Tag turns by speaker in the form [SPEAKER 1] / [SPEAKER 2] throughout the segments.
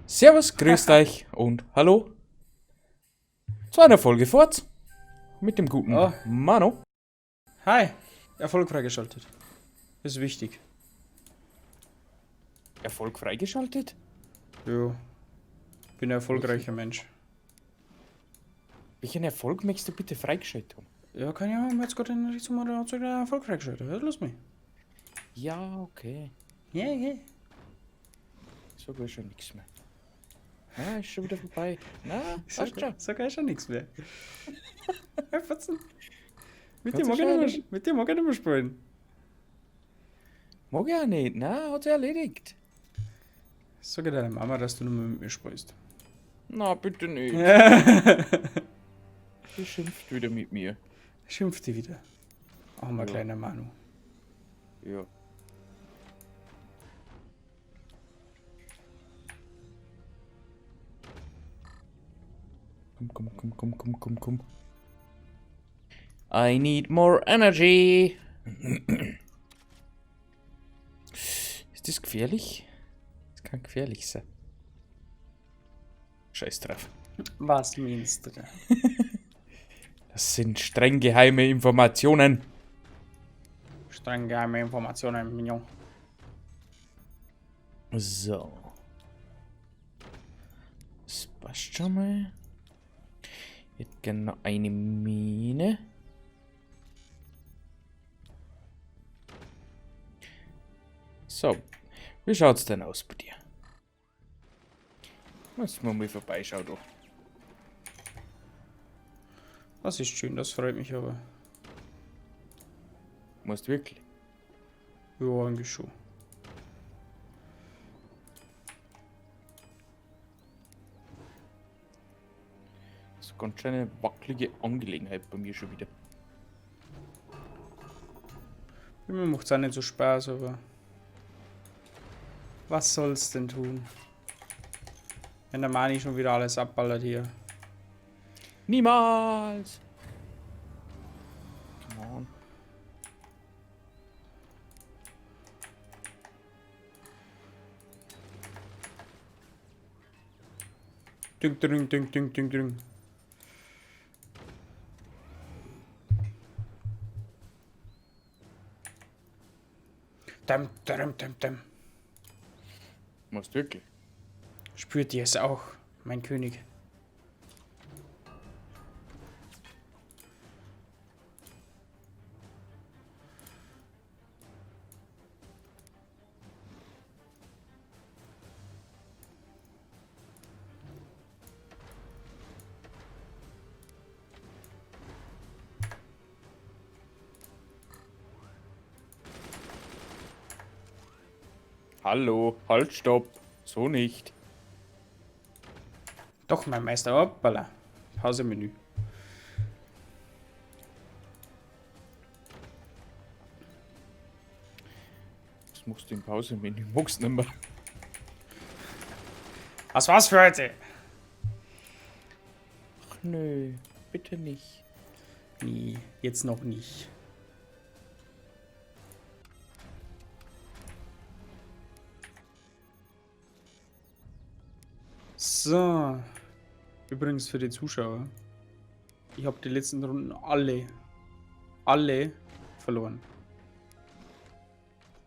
[SPEAKER 1] Servus, grüßt euch und hallo zu einer Folge Forts mit dem guten
[SPEAKER 2] Oh.
[SPEAKER 1] Manu.
[SPEAKER 2] Hi, Erfolg freigeschaltet. Ist wichtig.
[SPEAKER 1] Erfolg freigeschaltet?
[SPEAKER 2] Jo. Bin ein erfolgreicher Mensch.
[SPEAKER 1] Welchen Erfolg möchtest du bitte freigeschaltet haben?
[SPEAKER 2] Ja, kann ja jetzt gerade in Richtung Moderation Erfolg freigeschaltet. Ja, lass mich.
[SPEAKER 1] Ja, okay.
[SPEAKER 2] Ja, ja.
[SPEAKER 1] Sag ich schon nichts mehr. Na, ist schon wieder vorbei. Na,
[SPEAKER 2] Sag,
[SPEAKER 1] passt schon.
[SPEAKER 2] sag ich schon nichts mehr. Hey, Fotzen. Mit
[SPEAKER 1] Hat
[SPEAKER 2] dir
[SPEAKER 1] sich
[SPEAKER 2] mag ich
[SPEAKER 1] schon
[SPEAKER 2] nicht mehr,
[SPEAKER 1] erledigt.
[SPEAKER 2] mit dir mag ich nicht mehr spielen.
[SPEAKER 1] Mag ich auch nicht. Na, hat sich erledigt.
[SPEAKER 2] Sag ich deiner Mama, dass du nur mehr mit mir spielst.
[SPEAKER 1] Na, bitte nicht. Sie schimpft wieder mit mir.
[SPEAKER 2] Schimpft die wieder. Armer
[SPEAKER 1] Ja.
[SPEAKER 2] kleiner Manu.
[SPEAKER 1] Ja. Komm, komm, komm, komm, komm, komm, komm. I need more energy. Ist das gefährlich? Das kann gefährlich sein. Scheiß drauf.
[SPEAKER 2] Was meinst du?
[SPEAKER 1] Das sind streng geheime Informationen.
[SPEAKER 2] Streng geheime Informationen, Mignon.
[SPEAKER 1] So. Das passt schon mal. Ich hätte gerne noch eine Mine. So, wie schaut's denn aus bei dir? Lass mal mal vorbeischauen, du.
[SPEAKER 2] Das ist schön, das freut mich aber.
[SPEAKER 1] Musst wirklich.
[SPEAKER 2] Ja, eigentlich schon.
[SPEAKER 1] Das ist ganz schön eine wackelige Angelegenheit bei mir schon wieder.
[SPEAKER 2] Mir macht's auch nicht so Spaß, aber. Was soll's denn tun? Wenn der Mani schon wieder alles abballert hier.
[SPEAKER 1] Niemals! Come on.
[SPEAKER 2] Ding, ding, ding, ding, ding, ding. Dum, dum, dum, dum.
[SPEAKER 1] Musst wirklich.
[SPEAKER 2] Spürt ihr es auch, mein König?
[SPEAKER 1] Hallo, halt, stopp. So nicht.
[SPEAKER 2] Doch, mein Meister, hoppala. Pause-Menü.
[SPEAKER 1] Was machst du im Pausemenü? Magst nicht mehr.
[SPEAKER 2] Was war's für heute?
[SPEAKER 1] Ach nö, bitte nicht.
[SPEAKER 2] Nee, jetzt noch nicht. So. Übrigens für die Zuschauer. Ich habe die letzten Runden alle verloren.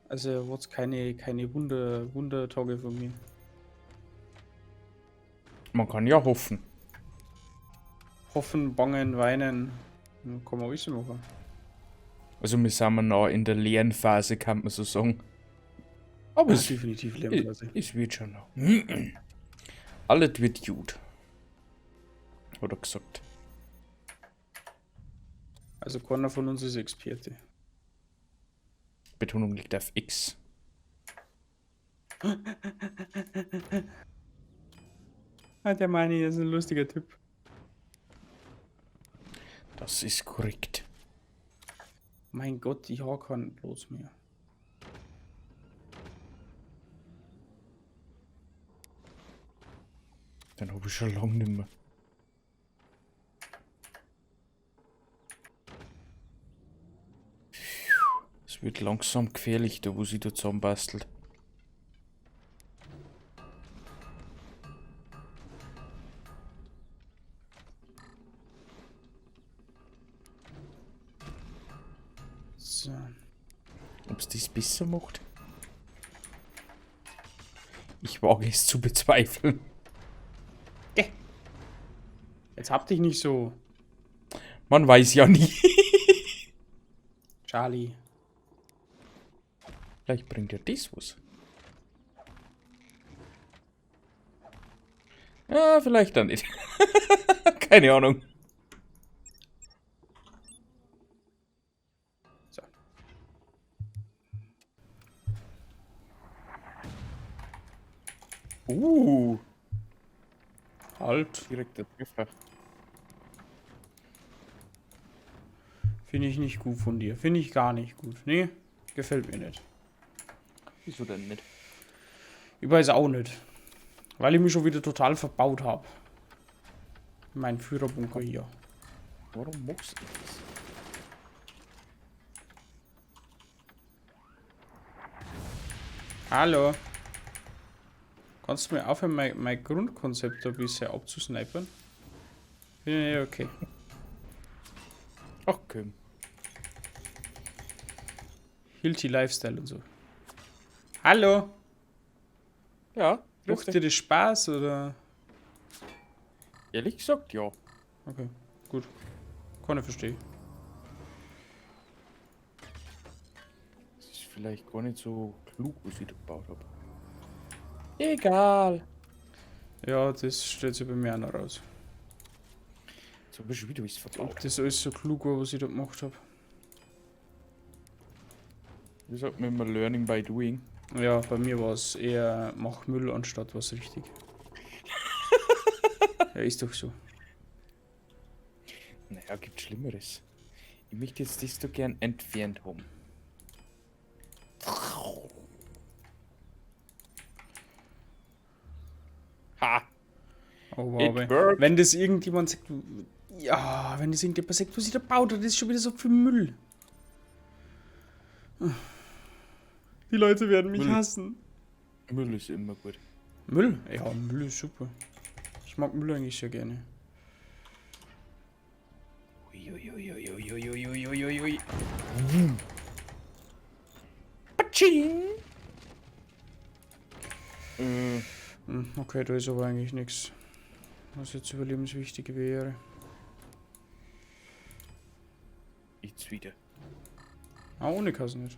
[SPEAKER 2] Also wird's keine Wundertage von mir.
[SPEAKER 1] Man kann ja hoffen.
[SPEAKER 2] Hoffen, bangen, weinen. Kann man alles machen.
[SPEAKER 1] Also wir sind ja noch in der Lernphase, kann man so sagen. Aber
[SPEAKER 2] Ja,
[SPEAKER 1] es,
[SPEAKER 2] definitiv Lernphase.
[SPEAKER 1] es wird schon noch. Alles wird gut. Oder gesagt.
[SPEAKER 2] Also keiner von uns ist Experte.
[SPEAKER 1] Betonung liegt auf X.
[SPEAKER 2] Ah, der Mani ist ein lustiger Typ.
[SPEAKER 1] Das ist korrekt.
[SPEAKER 2] Mein Gott, ich habe keinen Platz mehr.
[SPEAKER 1] Den habe ich schon lange nicht mehr. Es wird langsam gefährlich, da wo sie da zusammenbastelt.
[SPEAKER 2] So.
[SPEAKER 1] Ob's das besser macht? Ich wage es zu bezweifeln.
[SPEAKER 2] Geh. Jetzt hab dich nicht so.
[SPEAKER 1] Man weiß ja nie.
[SPEAKER 2] Charlie.
[SPEAKER 1] Vielleicht bringt ja das was. Ja, vielleicht dann nicht. Keine Ahnung.
[SPEAKER 2] So. Halt.
[SPEAKER 1] Direkt der Treffer.
[SPEAKER 2] Finde ich nicht gut von dir. Finde ich gar nicht gut. Nee, gefällt mir nicht.
[SPEAKER 1] Wieso denn nicht?
[SPEAKER 2] Ich weiß auch nicht. Weil ich mich schon wieder total verbaut habe. Mein Führerbunker hier.
[SPEAKER 1] Warum machst du das?
[SPEAKER 2] Hallo. Kannst du mir aufhören, mein Grundkonzept da bisher abzusnipern? Finde ich nicht okay.
[SPEAKER 1] Ach komm.
[SPEAKER 2] Hilti Lifestyle und so. Hallo.
[SPEAKER 1] Ja,
[SPEAKER 2] Macht dir das Spaß oder?
[SPEAKER 1] Ehrlich gesagt, ja.
[SPEAKER 2] Okay, gut. Kann ich verstehen.
[SPEAKER 1] Das ist vielleicht gar nicht so klug, was ich da gebaut habe. Egal.
[SPEAKER 2] Ja, das stellt sich bei mir auch noch raus.
[SPEAKER 1] Jetzt hab ich schon wieder was verbaut.
[SPEAKER 2] Ob das alles so klug war, was ich da gemacht hab.
[SPEAKER 1] Wie sagt man immer, Learning by Doing?
[SPEAKER 2] Ja, bei mir war es eher mach Müll anstatt was richtig. Ja, ist doch so.
[SPEAKER 1] Naja, gibt Schlimmeres. Ich möchte jetzt das da gern entfernt haben. Ha!
[SPEAKER 2] Oh wow,
[SPEAKER 1] It worked.
[SPEAKER 2] wenn das irgendjemand sagt, ja, wenn das irgendjemand sagt, was ich da baut, das ist schon wieder so viel Müll. Die Leute werden mich
[SPEAKER 1] Müll.
[SPEAKER 2] hassen.
[SPEAKER 1] Müll ist immer gut.
[SPEAKER 2] Müll? Ja, Müll ist super. Ich mag Müll eigentlich sehr gerne.
[SPEAKER 1] Uiuiuiuiuiuiui. Patsching!
[SPEAKER 2] Okay, da ist aber eigentlich nichts, was jetzt überlebenswichtig wäre.
[SPEAKER 1] Jetzt wieder.
[SPEAKER 2] Ah, ohne Kasse nicht.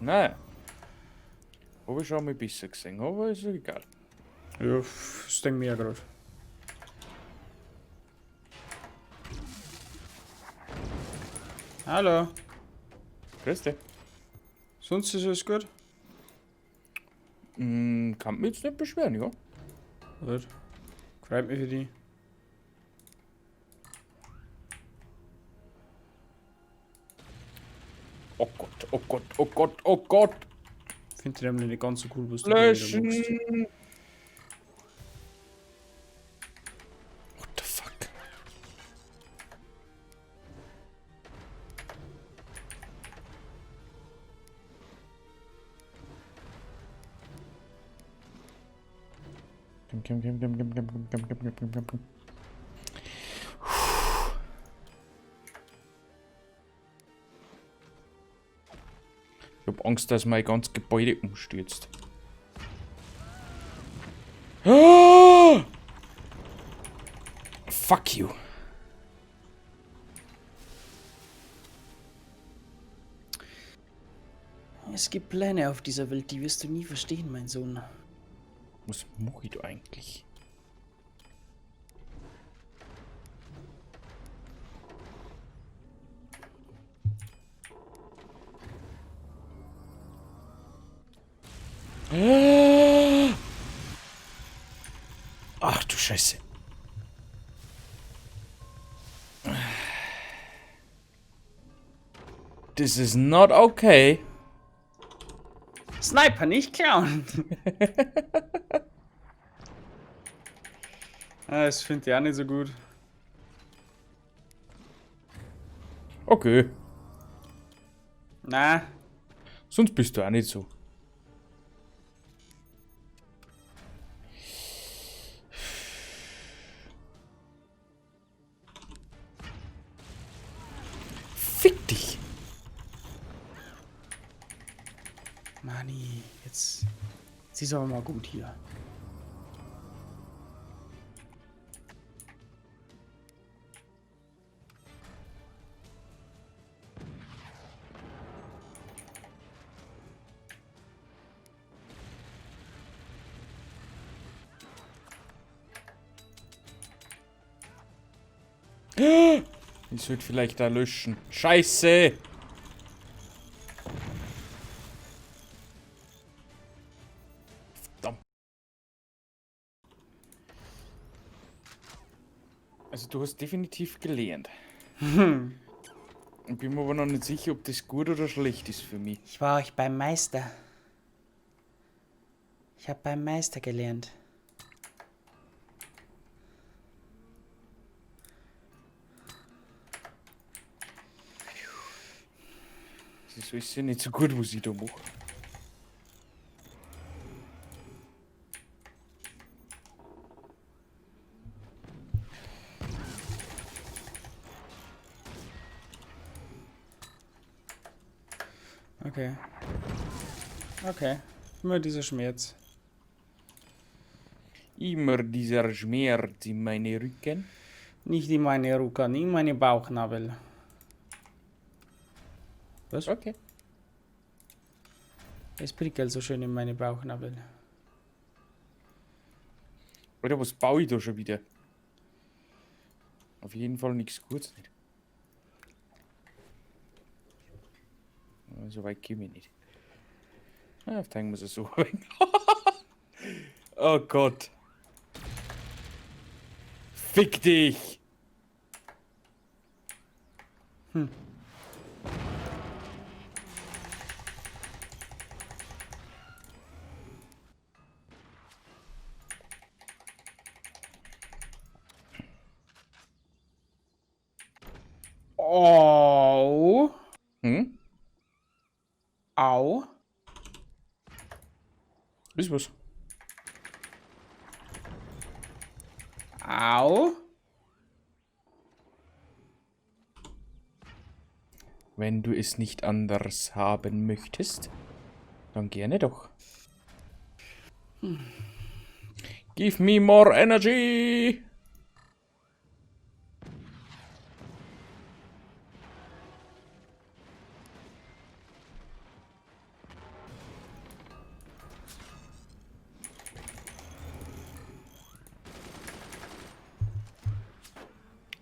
[SPEAKER 1] Naja. Habe ich schon mal besser gesehen, aber ist egal.
[SPEAKER 2] Ja, das denke ich mir ja gerade. Hallo.
[SPEAKER 1] Grüß dich.
[SPEAKER 2] Sonst ist alles gut?
[SPEAKER 1] Kann mich jetzt nicht beschweren, ja.
[SPEAKER 2] Gut. Freut mich für die.
[SPEAKER 1] Oh Gott, oh Gott, oh Gott, oh Gott.
[SPEAKER 2] Finde ich nämlich nicht ganz so cool, was du da wieder machst.
[SPEAKER 1] Löschen. What the fuck? Komm, komm, komm, komm, komm, komm, komm, komm, komm, komm, komm, komm. Ich hab Angst, dass mein ganzes Gebäude umstürzt. Ah! Fuck you.
[SPEAKER 2] Es gibt Pläne auf dieser Welt, die wirst du nie verstehen, mein Sohn.
[SPEAKER 1] Was mach ich da eigentlich? Ach du Scheiße. This is not okay.
[SPEAKER 2] Sniper, nicht klauen! Ah, das finde ich auch nicht so gut.
[SPEAKER 1] Okay.
[SPEAKER 2] Na.
[SPEAKER 1] Sonst bist du auch nicht so. Fick dich!
[SPEAKER 2] Manni, jetzt ist aber mal gut hier.
[SPEAKER 1] Ich sollte vielleicht da löschen. Scheiße! Verdammt. Also du hast definitiv gelernt. Ich bin mir aber noch nicht sicher, ob das gut oder schlecht ist für mich.
[SPEAKER 2] Ich war euch beim Meister. Ich habe beim Meister gelernt.
[SPEAKER 1] Das ist alles ja nicht so gut, was ich da mache.
[SPEAKER 2] Okay. Okay. Immer dieser Schmerz.
[SPEAKER 1] Immer dieser Schmerz in meine Rücken.
[SPEAKER 2] Nicht in meine Rücken, in meine Bauchnabel. Was?
[SPEAKER 1] Okay.
[SPEAKER 2] Es prickelt so schön in meine Bauchnabel.
[SPEAKER 1] Alter, was baue ich da schon wieder? Auf jeden Fall nichts Gutes nicht. So weit komme ich nicht. Ah, auf den muss ich so. Oh Gott. Fick dich!
[SPEAKER 2] Au.
[SPEAKER 1] Hm?
[SPEAKER 2] Au.
[SPEAKER 1] Ist was?
[SPEAKER 2] Au.
[SPEAKER 1] Wenn du es nicht anders haben möchtest, dann gerne doch. Give me more energy!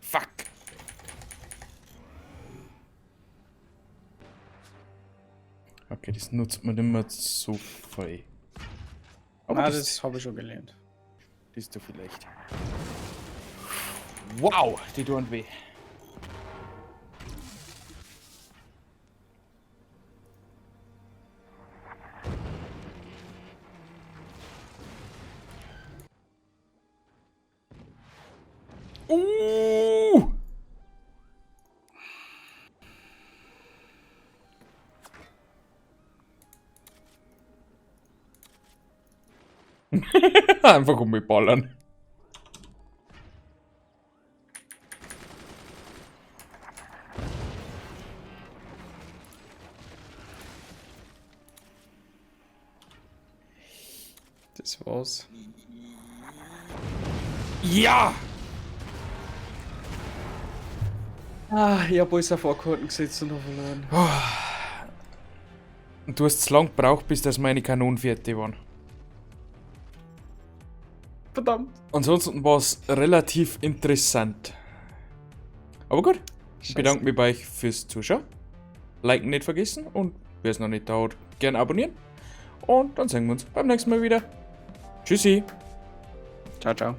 [SPEAKER 1] Fuck! Okay, das nutzt man immer so voll. Aber
[SPEAKER 2] Na,
[SPEAKER 1] das,
[SPEAKER 2] das habe ich schon gelernt.
[SPEAKER 1] das du vielleicht. Wow, die tun weh. Einfach um mich ballern.
[SPEAKER 2] Das war's.
[SPEAKER 1] Ja!
[SPEAKER 2] Ah, ich hab alles auf Vorkarten gesetzt und hab verloren.
[SPEAKER 1] Und du hast zu lang gebraucht, bis das meine Kanonen fertig waren.
[SPEAKER 2] Verdammt.
[SPEAKER 1] Ansonsten war es relativ interessant. Aber gut, ich
[SPEAKER 2] Scheiße.
[SPEAKER 1] bedanke mich bei euch fürs Zuschauen. Liken nicht vergessen und wer es noch nicht da hat, gerne abonnieren. Und dann sehen wir uns beim nächsten Mal wieder. Tschüssi.
[SPEAKER 2] Ciao, ciao.